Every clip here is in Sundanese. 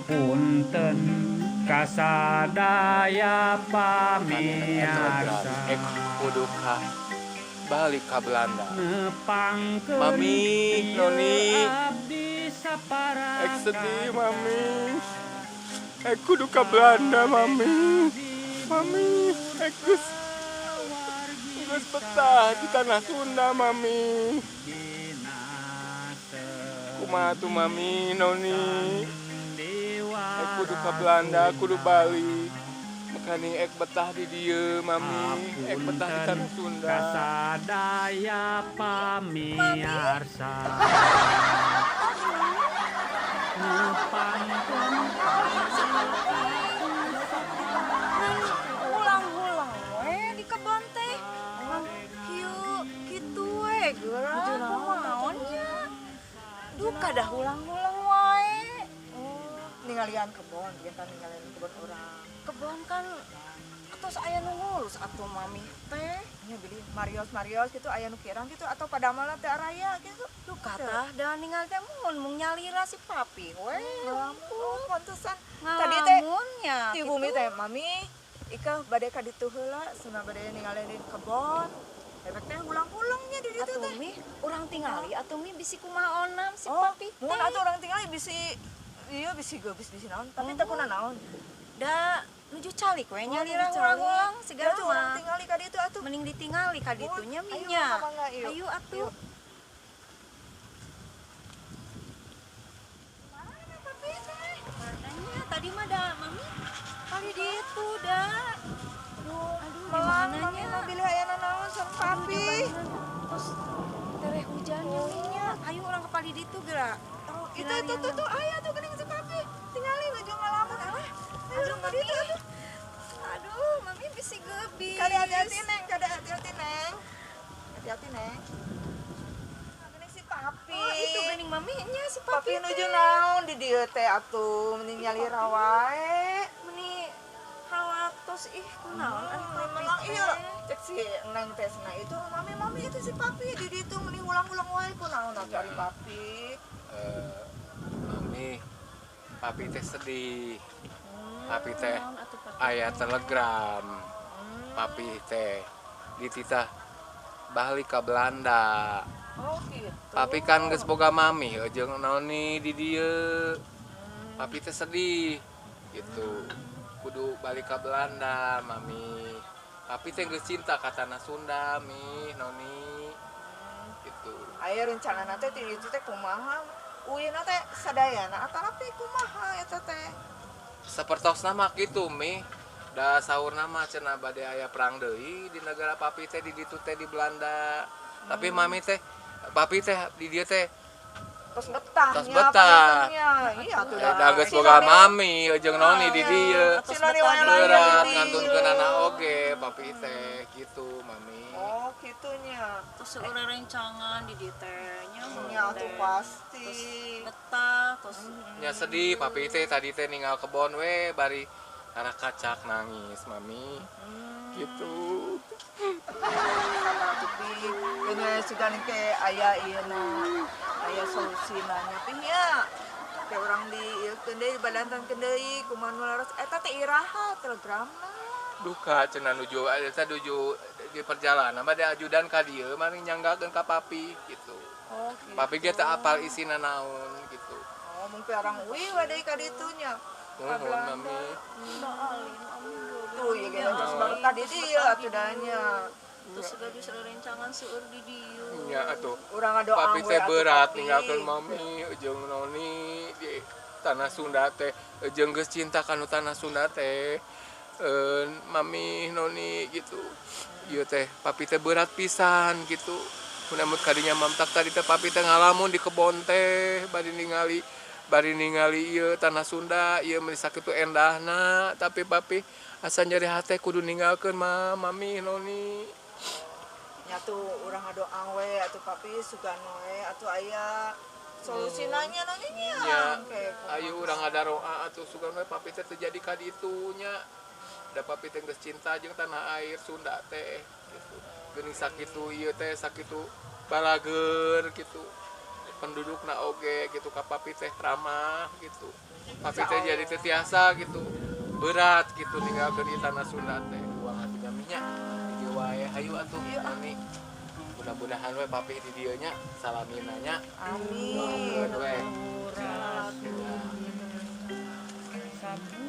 Hapunten kasadaya pamiarsa. Ek kudu ka balik ka Belanda. Nepangkeun Mami, ieu Noni. Abdi sapara Ek sedih, Mami. Ek kudu ka Belanda, Mami. Mami, ek geus betah di tanah Sunda, Mami. Kumaha tuh, Mami, Noni? Ek kudu ka Belanda, kudu balik. Makanya ek betah di dieu, Mami. Ek betah di tanah Sunda. Kasadaya pamiarsa, nepangkeun Hulang-hulang we di kebon teh. Ngan kieu kitu we geura kumaon nya. Duka dah hulang-hulang wae. Oh, ningalian kebon, dia kan ningalian kebon orang. Kebon kan atos aya nu ngurus atuh, Mami teh. Nya beli Marios Marios gitu aya nu kirang gitu atau pada malam teh araya gitu. Duka tah da ningali teh mun mung nyalira si papi we. Oh, pantesan. Tadi teh Ngalamunnya di bumi teh, Mami, Ika bade ka ditu heula, cenah bade ningalian di kebon. Efek teh hulang-hulangnya di ditu Atuh teh. Mi, urang tingali atuh, Mi, bisi kumaha onam si Oh, papi teh. mun atuh urang tingali bisi iya bisi geubis bisi naon, tapi teu kuna naon. Da nuju calik we Oh, nyalira nuju calik. hulang-hulang segala Atuh urang mah. tingali ka ditu atuh. Mending ditingali ka ditunya Ayo, minya. mangga, yuk. Ayo atuh. Yuk. Mana papi teh? Katanya tadi mah da Mami kali di itu da. Aduh, Aduh, melang di Mami mananya? mah bilih aya nanaon sareng papi. Terus tereh hujannya minya. Ayo urang ke pali ditu geura. Oh, itu tuh tuh aya tuh geuning si papi. Tingali nuju ngalamun alah. Ayo urang ka ditu atuh. Aduh, Mami bisi geubis. Kade hati-hati, Neng, kade hati-hati, Neng. Hati-hati, Neng. Nah, geuning si papi. Oh, itu geuning Mami nya si Papi papi nuju teh. naon di dieu teh atuh, mending nyalira wae. Meni halatos ih kunaon ari papi Melang teh. iya, cek si Neng teh cenah itu, Mami, Mami, itu si papi di ditu meni hulang-hulang wae, kunaon atuh ari papi. Eh, Mami, papi teh sedih. Papi teh Naon atuh papi? aya telegram. Papi teh dititah balik ke Belanda. Oh, gitu. Papi kan geus boga mami jeung noni di dieu. Papi teh sedih gitu. Kudu balik ke Belanda, Mami. Papi teh geus cinta ka tanah Sunda, Mi, Noni. Gitu. Aya rencana teh ti ditu teh kumaha? Uina teh sadayana atanapi kumaha eta teh? Sapertosna mah kitu, Mi. Da saurna mah cenah bade aya perang deui di negara papi teh di ditu teh di Belanda. Tapi mami teh, papi teh di dieu teh Tos betah Tos nya, betah. pangintennya. Iya atuh da geus boga mami jeung noni di dieu. Si noni wae lain Berat di dieu. ngantunkeun anak oge papi teh gitu, Mami. Oh, kitunya. Terus seueur rencangan di dieu teh nya Mami Nya atuh teh. pasti. Terus betah, terus Nya sedih papi teh tadi teh ninggal kebon we bari karakacak nangis, Mami. Gitu. Sabar atuh, Pi. Keun sugan ke aya ieu na aya solusina nya, Pi, nya. Kayak urang di ieu deui dibalantankeun deui kumaha nu laras eta teh iraha telegramna? Duka cenah nuju eta nuju di perjalanan bade ajudan ka dieu mah nyanggakeun ka papi gitu. Oh, gitu. Papi ge teu apal isina naon gitu. Oh, mungkin orang uwi we deui ka ditu nya. Ka Nuhun, Belanda. Mami. Tuh, ieu ge terus baru tadi dieu atuh nya. Terus gaduh rencangan seueur di dieu. Nya atuh. Urang ngadoa Papi we teh atuh, berat papi. ninggalkeun mami jeung noni di tanah Sunda teh jeung geus cinta kanu tanah Sunda teh. Eh, mami, noni gitu. Ieu teh papi teh berat pisan gitu. Mun kadinya mamtak tadi teh papi teh ngalamun di kebon teh bari ningali ieu tanah Sunda ieu meuni sakitu endahna, tapi papi asa nyeri hate kudu ninggalkeun ma mami noni. Nya tuh urang ngadoa we atuh papi, sugan we atuh aya solusina nya nanya nya. Nya, Oke, kumaha. ayo urang ngadaroa atuh sugan we papi teh teu jadi ka ditu nya. Da papi teh geus cinta jeung tanah air Sunda teh gitu. Geuning sakitu ieu teh sakitu balager gitu. Pendudukna oge gitu ka papi teh ramah gitu. Papi teh jadi teu tiasa gitu. Berat gitu ninggalkeun ieu tanah Sunda teh. Uang hati minyak di dieu wae hayu atuh Noni. Mudah-mudahan we papi di dieu nya salamina nya. Amin. Doakeun we. Sampurasun,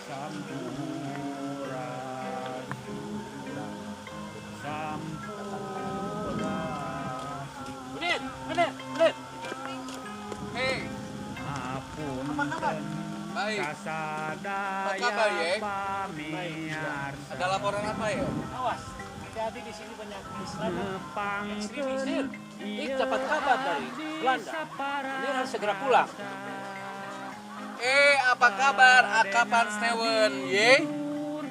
sampurasun, sampurasun. Menir, menir, menir. Hei, Apa kabar? Baik. Kasadaya Apa kabar, Ye? pamirsa. Ada laporan apa ya? Awas, hati-hati di sini banyak Islam. Nepangkeun Ik dapat kabar dari Belanda. Menir harus segera pulang. Apa kabar? Akapan Steven, ye?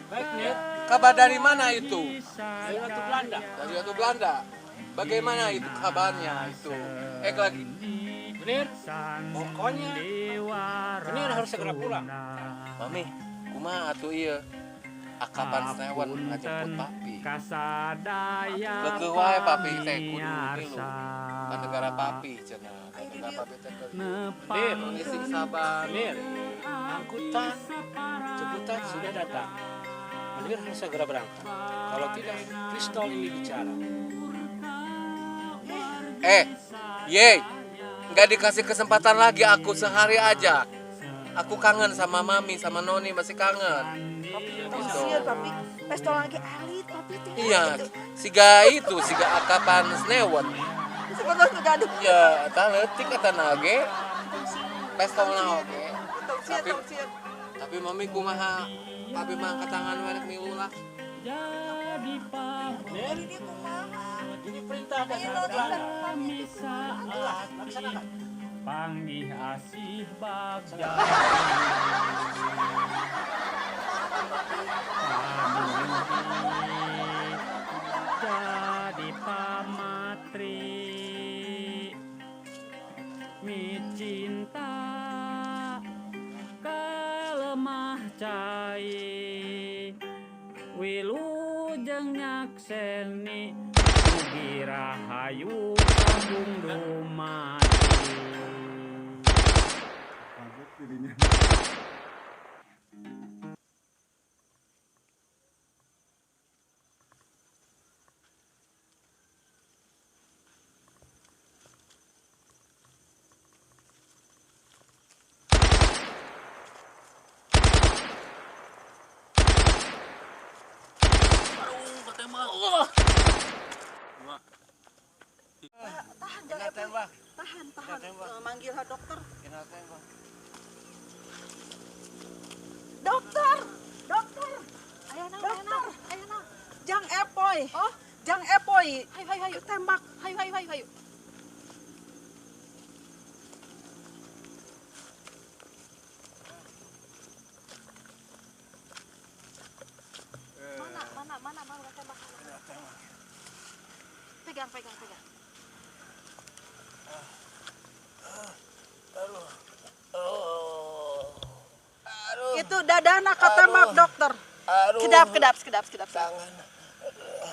Baik, Nir. Kabar dari mana itu? Dari Ratu Belanda. Dari Ratu Belanda. Bagaimana itu kabarnya itu? Lagi. Menir, pokoknya Menir harus segera pulang. Mami, kumaha atuh ieu? Akapan Steven ngajemput papi. Kasadaya Keukeuh wae papi teh kudu milu. Ka negara papi cenah. Ka negara papi teh keur. Menir, Noni sing sabar. Menir, angkutan jemputan sudah datang. Menir harus segera berangkat. Kalau tidak, pistol ini bicara. Ye, nggak dikasih kesempatan lagi aku sehari aja. Aku kangen sama mami, sama Noni, masih kangen. Papi sieun papi pestol lagi alit papi teh. Iya, siga itu, siga akapan Snewen. Sebetulnya gaduh. Ya, eta leutik eta nage. Pestolna oge. Tong sieun, tong sieun. Tapi mami kumaha? Papi mah angkat tangan we rek milu lah. Jadi Nir, Jadi dia kumaha? ini perintah dari Ayo Ratu Noni Belanda. saat Laksanakan. panggih asih bagja. Jadi pamatri mi cinta kalemah cai wilujeng nyakseni mugi rahayu agung dumadi. Tahan jangan tembak. Tahan, tahan. Manggil dokter. Dokter, dokter. Ayo dokter. Ayo Jang Epoy. Oh, Jang Epoy. Hayu, hayu, hayu. Tembak. Hayu, hayu, hayu, hayu. Mana, mana, mana, mana tembak. Pegang, pegang, pegang. Itu dadana ketembak dokter. Aduh. Kedap, kedap, kedap, kedap. Tangan.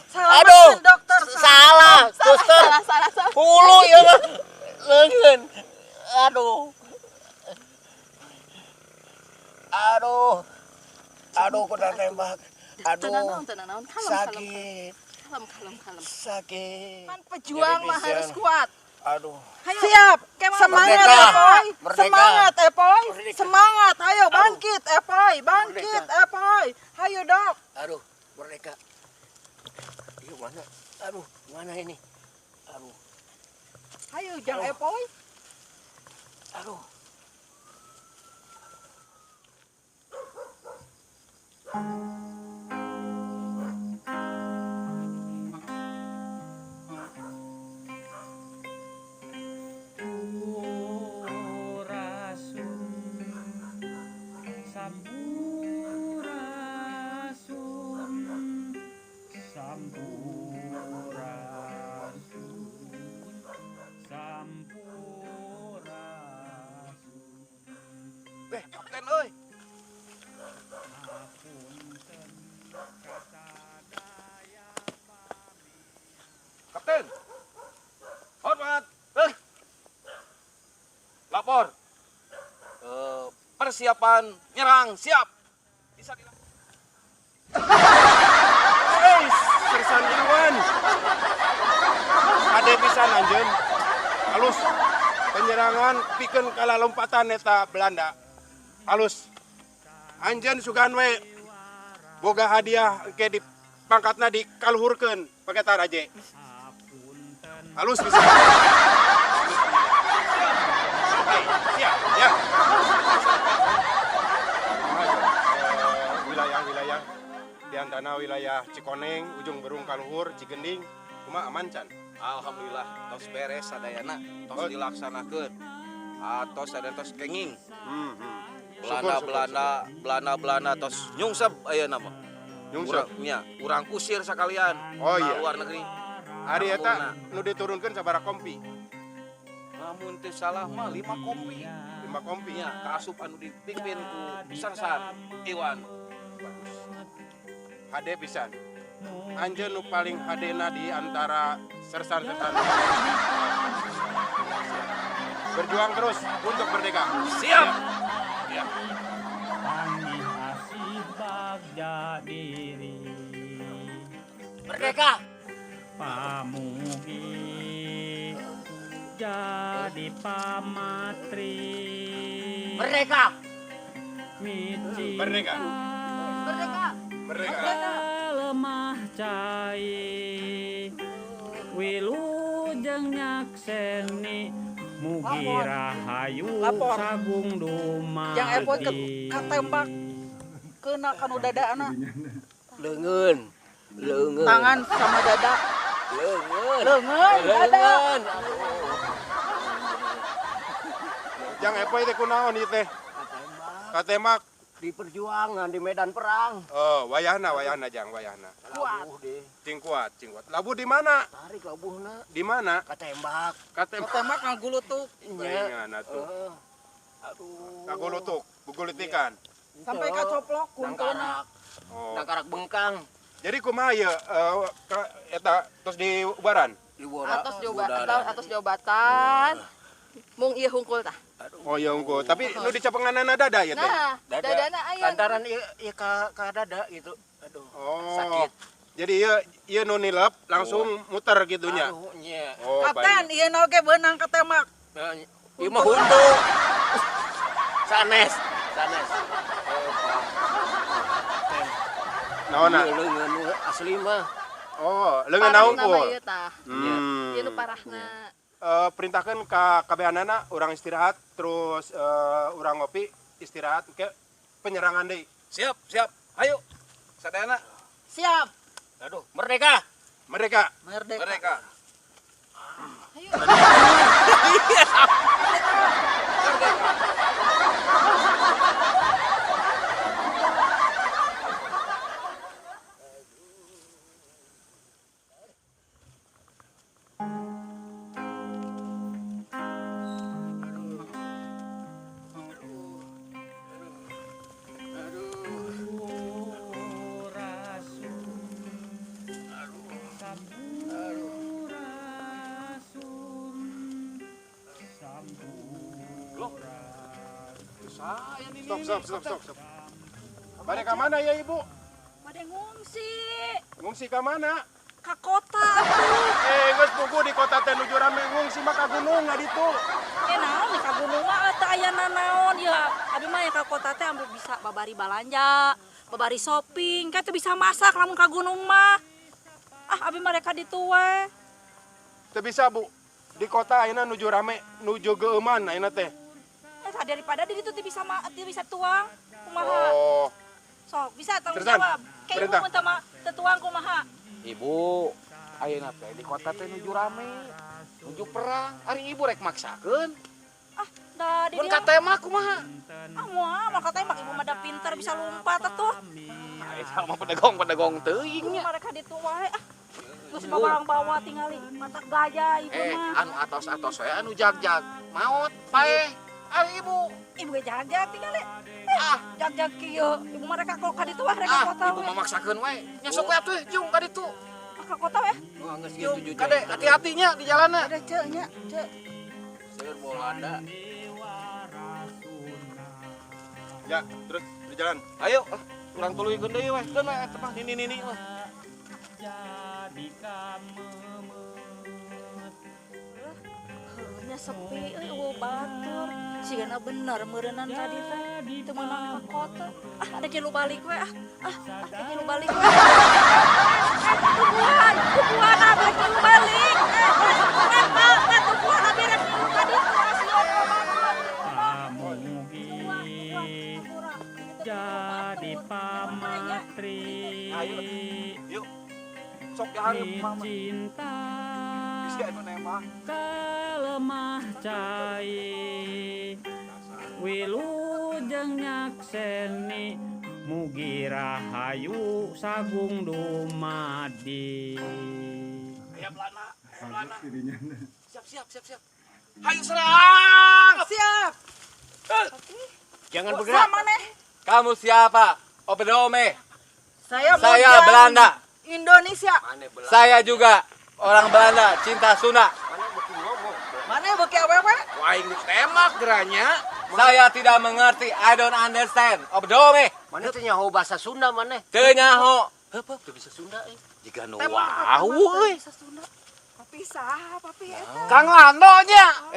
Selamatkan dokter. Salah, suster. Salah, salah, salah. Hulu ya mah. Leungeun. Aduh. Aduh. Aduh, kena tembak. Aduh. Tenang, tenang, kalem, Sakit. kalem, kalem, kalem. Sakit. Kan pejuang mah harus kuat. Aduh. Hayo. Siap. Semangat Epoy. Semangat Epoy. Semangat. Ayo bangkit Epoy. Bangkit Epoy. Hayo dok. Aduh, merdeka. Iya mana? Aduh, mana ini? Aduh. Hayo jangan Epoy. Aduh. Kapten euy. Kapten. Hormat. Lapor. Persiapan nyerang siap. Bisa dilakukan. Hei, Sersan Iwan. Ade pisan anjeun. Halus penyerangan pikeun kala lompatan eta Belanda. Halus. Anjeun sugan we boga hadiah engke di pangkatna dikaluhurkeun pake taraje. Halus bisa. Siap, ya. Wilayah-wilayah di antara wilayah Cikoneng, Ujung Berung Kaluhur, Cigending, kumaha aman can? Alhamdulillah, tos beres sadayana, tos dilaksanakeun. Atos sadayana tos kenging. Belanda tos nyungsep ayeuna mah. Nyungsep nya, urang kusir sakalian. Oh iya. Luar negeri. Ari eta nu diturunkeun sabaraha kompi? Lamun teu salah mah 5 kompi. 5 kompi nya kaasup anu dipimpin ku Sersan Iwan. Bagus. Hade pisan. Anjeun nu paling hadena di antara sersan-sersan. Berjuang terus untuk merdeka. Siap. Ya. Merdeka. Pamugi jadi pamatri. Merdeka. Merdeka. Merdeka. Merdeka. Lemah cai wilujeng nyakseni mugi rahayu sagung dumadi. Yang epon ketembak kena kanu dada anak. Leungeun. Leungeun. Tangan sama dada. Leungeun. Leungeun dada. Yang epon teh kunaon ieu teh? Katembak. Di perjuangan di medan perang. Oh, wayahna jang wayahna. Kuat. Cing kuat, cing kuat. Labuh di mana? Tarik labuhna. Di mana? Katembak. Katembak ngagulutuk. Nya. Atuh. Aduh. Ngagulutuk, gugulitikan. Sampai kacoplok kuntuna. Oh. Nangkarak bengkang. Jadi kumaha ieu eta tos di ubaran? Atos di diobatan. Mung ieu hungkul tah. Oh iya unggul, tapi nu dicapenganana dada ya teh? Nah, dadana aya. Lantaran ieu ka dada gitu. Aduh. Oh. Sakit. Jadi ieu nu nilep langsung muter gitu nya. Aduh nya. Oh, Kapten, ieu na oge beunang ketemak. Ieu mah huntu. Sanes, sanes. Oh, Pak. Naonna? Leungeun asli mah. Oh, leungeun unggul. Ieu tah. Ieu nu parahna. Perintahkan ke kabehanana orang istirahat terus orang ngopi istirahat ke penyerangan deui. Siap, siap. Ayo. Sadayana. Siap. Aduh, merdeka. Merdeka. Merdeka. Merdeka. Ayo. Merdeka. Stop. Bade ka mana ya ibu? Bade ngungsi. Ngungsi ka mana? Ka kota atuh. Geus puguh di kota teh nuju rame ngungsi mah ka gunung ngaditu. Naon ka gunung mah teu aya nanaon ya. Abi mah ya ka kota teh ambu bisa babari balanja, babari shopping, kan teu bisa masak lamun ka gunung mah. Ah, abi mah rek ka ditu we. Teu bisa, Bu. Di kota ayeuna nuju rame, nuju geueuman ayeuna teh. Daripada di ditu teu bisa tuang kumaha. Oh. Sok bisa tanggung jawab. Kayak ibu mun teu teu tuang kumaha. Ibu, ayeuna teh di kota teh nuju rame, nuju perang. Ari ibu rek maksakeun. Ah, da di Mun katembak kumaha? Ah, moal mah katembak ibu mah da pinter bisa lompat atuh. Ah, eta mah pedegong-pedegong teuing nya. Ibu mah rek ka ditu wae ah. Terus bawa bawa tingali matak gaya ibu mah. Anu atos-atos we anu jag-jag maot paeh. Ari ibu. Ibu ge jag-jag tingali. Jag-jag kieu. Ibu mah rek ka ditu wah rek ka kota. Ibu mah maksakeun we. Nya sok we atuh jung ka ditu. ka kota we. Kade hati-hatinya di jalanna. Ada ceu nya, ceu. Seueur Belanda. Ya, terus berjalan. Ayo, urang tuluykeun deui we. Keun we eta mah nini-nini mah. Nya sepi euy eueuh batur. Sigana bener meureunnan tadi teh teu meunang ka kota. Ah, ada kilu balik we ah. Ah, ada kilu balik we. Tubuhan, tubuhan abi rek kilu balik. Eh, tubuhan abi rek kilu ka ditu asieun batur. Pamugi jadi pamatri. Ayo, yuk. Sok dihareup mama. Cinta Bisi anu nemah. Kalemah cai wilujeng nyakseni mugi rahayu sagung dumadi. Aya Belanda, Belanda. Siap, siap, siap, siap. Hayu serang! Siap. Jangan bergerak. Kamu siapa? Opedome. Saya Belanda. Indonesia. Saya juga orang Belanda, cinta Sunda. Mana beuki awewe? Wah, aing ditembak geranya. Saya tidak mengerti, I don't understand. Opedome. Mana teh nyaho bahasa Sunda maneh? Teu nyaho. Heup, teu bisa Sunda euy. Jiga nu wau euy. Papi saha papi eta? Kang Lando nya.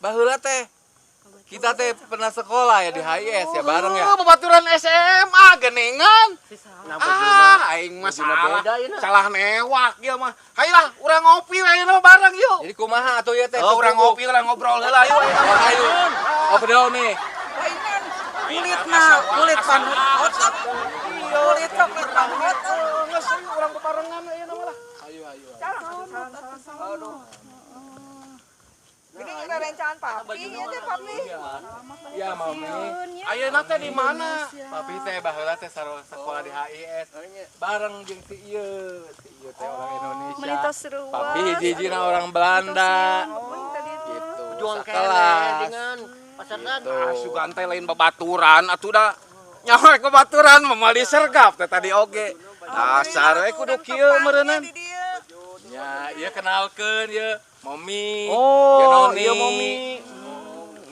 Baheula teh kita teh pernah sekolah ya di HIS ya bareng ya. Oh, babaturan SMA geningan. Ah, aing mah salah. Salah newak ieu mah. Hayu lah, urang ngopi we ayeuna bareng yuk. Jadi kumaha atuh ieu teh? Oh, urang ngopi, urang ngobrol heula yuk. Ayo. Opedome. Lainan kulitna, kulit panut. Kulit coklat panut. Geus urang bebarengan ayeuna mah lah. Ayo ayo. Salam, salam. Aduh. Ini nggak rencangan papi, ya teh papi. Ya mami. Ayeuna teh di mana? Papi teh baheula teh sarua sekolah di HIS. Bareng jeung si ieu, si ieu teh orang Indonesia. Menitos ruas. Papi hiji-hijina orang Belanda. Gitu. Juang keneh dengan pasangan. Ah, sugan teh lain babaturan atuh da. Nyaho babaturan mamali sergap teh tadi oge. Dasar we kudu kieu meureunnan. Ya, ieu kenalkeun ieu Momi. Oh, Noni. iya Momi.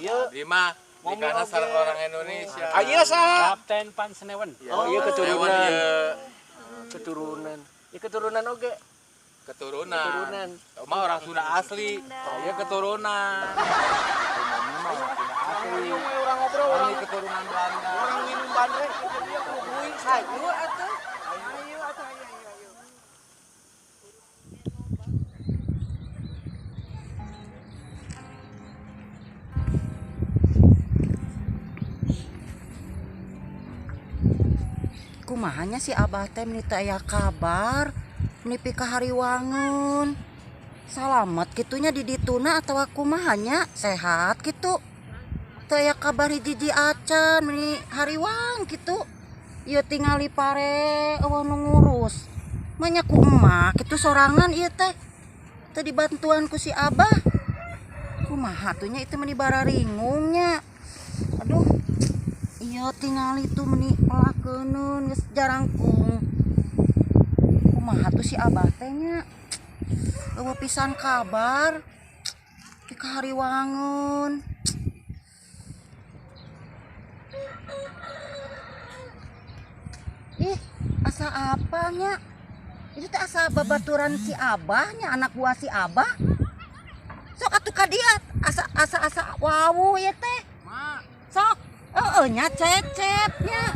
Iya. Abdi mah nikahna sareng orang Indonesia. Ayeuna saha? Kapten Pansenewen. Oh, iya keturunan. Ieu. Keturunan. Ya keturunan oge. Keturunan. Keturunan. Mah orang Sunda asli. Iya keturunan. Mami mah orang Sunda asli. Urang ngobrol, Mami keturunan Belanda. Urang minum bandrek. Ayo atuh. Ayo atuh, ayo ayo ayo. Kumahanya si Abah teh meni teu aya kabar meni ka hariwangun. Salamet kitunya di dituna atawa kumahanya sehat kitu. Teu aya kabar hiji-hiji acan meni hariwang kitu. Ieu tingali pare eueuh nu ngurus. Manya ku emak kitu sorangan ieu teh. Teu dibantuan ku si Abah. Kumaha tuh nya itu meni bararingungnya. Aduh. Iya tingali tuh meni pelakeuneun geus jarangkung. Kumaha tuh si Abah teh nya? Eueuh pisan kabar. Di kahariwangun. Ih, asa apa nya? Itu teh asa babaturan si Abah nya, anak buah si Abah. Sok atuh ka dieu asa asa asa wawuh ieu teh. Sok. Heeh nya Cecep nya.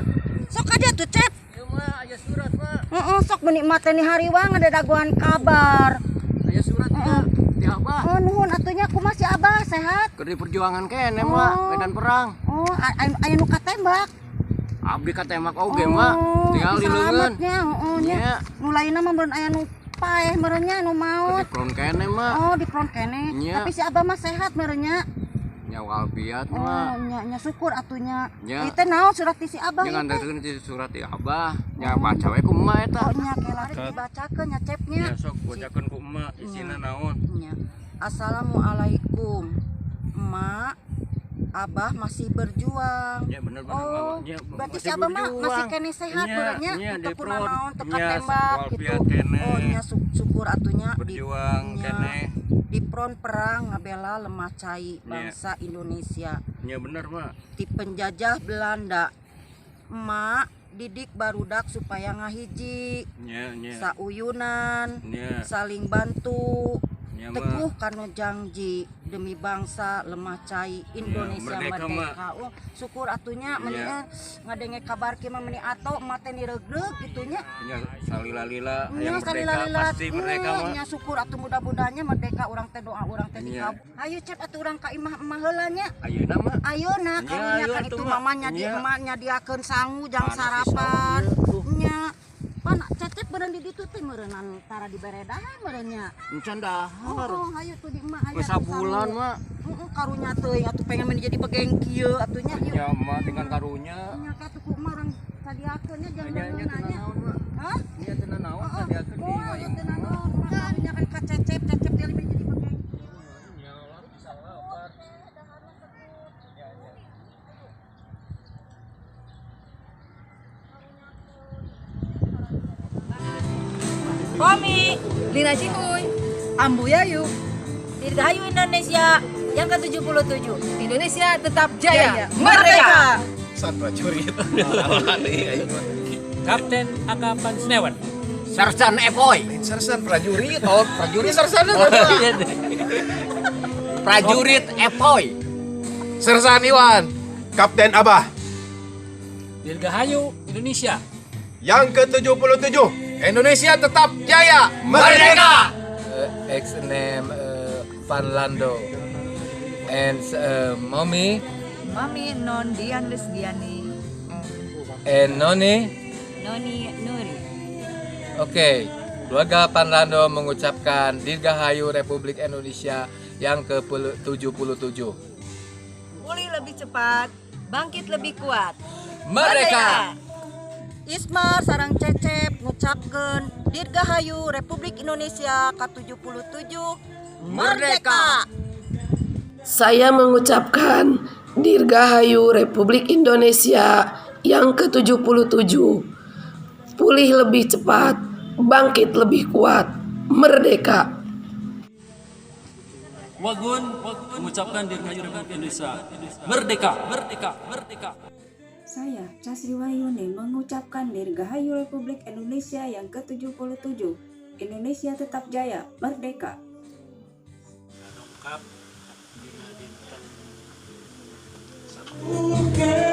Sok ka dieu tuh Cep. Ieu mah aya surat mah. Heeh, sok menikmati hariwang ada dagoan kabar. Aya surat mah di Abah. Oh, nuhun atuh nya kumaha si Abah sehat? Keur di perjuangan keneh mah, medan perang. Oh, aya nu katembak. Abdi katembak oge mah, tinggal di leungeun. Nya, heeh nya. Nu lainna mah meureun aya nu paeh meureun nya nu maot. Di front keneh mah. Oh, di front keneh. Tapi si Abah mah sehat meureun nya. Nya walafiat mah. Oh, nya nya syukur atuh nya. Nya. Ieu teh naon surat ti si Abah? Nya nganterkeun ti surat ti Abah. Nya baca we ku emak eta. Oh, nya kelari dibacakeun nya Cepnya. Nya sok bacakeun ku emak isina naon. Nya. Assalamualaikum. Emak, Abah masih berjuang. Ya bener bener. Oh, Nya, berarti masih si Abah mah masih berjuang. keneh sehat Nya, beureunya, nya, teu di front. kunanaon, teu Nya, katembak gitu. walafiat keneh. Oh, nya syukur atunya di Berjuang nya, keneh. di front perang ngabela lemah cai Nya. bangsa Indonesia. Nya bener mah. Ti penjajah Belanda. Emak didik barudak supaya ngahiji, Nya nya. sauyunan, Nya. saling bantu, Nya mah. teguh kanu janji demi bangsa lemah cai Indonesia merdeka, merdeka. Oh, syukur atunya Nya. meni ngadenge kabar kieu mah meni ato emak teh niregreg gitu nya. Nya salila-lila Nya hayang merdeka salila-lila. pasti merdeka mah. Nya syukur atuh mudah-mudahnya merdeka urang teh doa urang teh Nya. dikabul. Ayo Cep atuh urang ka imah emak heula nya. Ayeuna mah. Ayeuna Nya, karunya ayo kan atuh itu mah. mamanya di Nya. emak nyadiakeun sangu jang Panas di sarapan. saung, Nya. Pan Cecep beureun di ditu teh meureunnan tara diberedahan meureun nya. Encan dahar. Oh, ayo tuh di emak aya Geus sabulan mah. Heeh, karunya teuing atuh pengen meni jadi begeng kieu atuh nya ieu. Nya mah dengan karunya. Nya ka tuh ku emak urang sadiakeun nya jang Nya nya meureunna teu nya. nanaon mah. Hah? Nya teu nanaon sadiakeun di Oh, imah ieu teu nanaon. Emak karunya kan ka Cecep, Cecep dia meni jadi begeng. Nya lah bisa lapar. Komi, Lina Cihuy, Ambu Yayu, Dirgahayu Indonesia yang ke-77. Indonesia tetap jaya, Merdeka! San prajurit. Kapten Akapan Senewan. Sersan Epoy. Sersan prajurit. Oh, prajurit sersan. Prajurit Epoy. Sersan Iwan. Kapten Abah Dirgahayu Indonesia. yang ke-77 Indonesia tetap jaya. Merdeka. Ex name Van Lando and mommy Mami Non Dian Lisdiani. and Noni. Noni Nuri. Oke, keluarga Panlando mengucapkan Dirgahayu Republik Indonesia yang ke-77. Pulih lebih cepat, Bangkit lebih kuat. Merdeka! Ismar sarang Cecep ngucapkeun Dirgahayu Republik Indonesia ke-77 Merdeka. Saya mengucapkan Dirgahayu Republik Indonesia yang ke-77. Pulih lebih cepat, bangkit lebih kuat, merdeka. Wagun mengucapkan Dirgahayu Republik Indonesia. Merdeka, merdeka, merdeka. Saya, Casri Wahyuni, mengucapkan Dirgahayu Republik Indonesia yang ke-77. Indonesia tetap jaya, merdeka. Dongkap dina dinten Oke.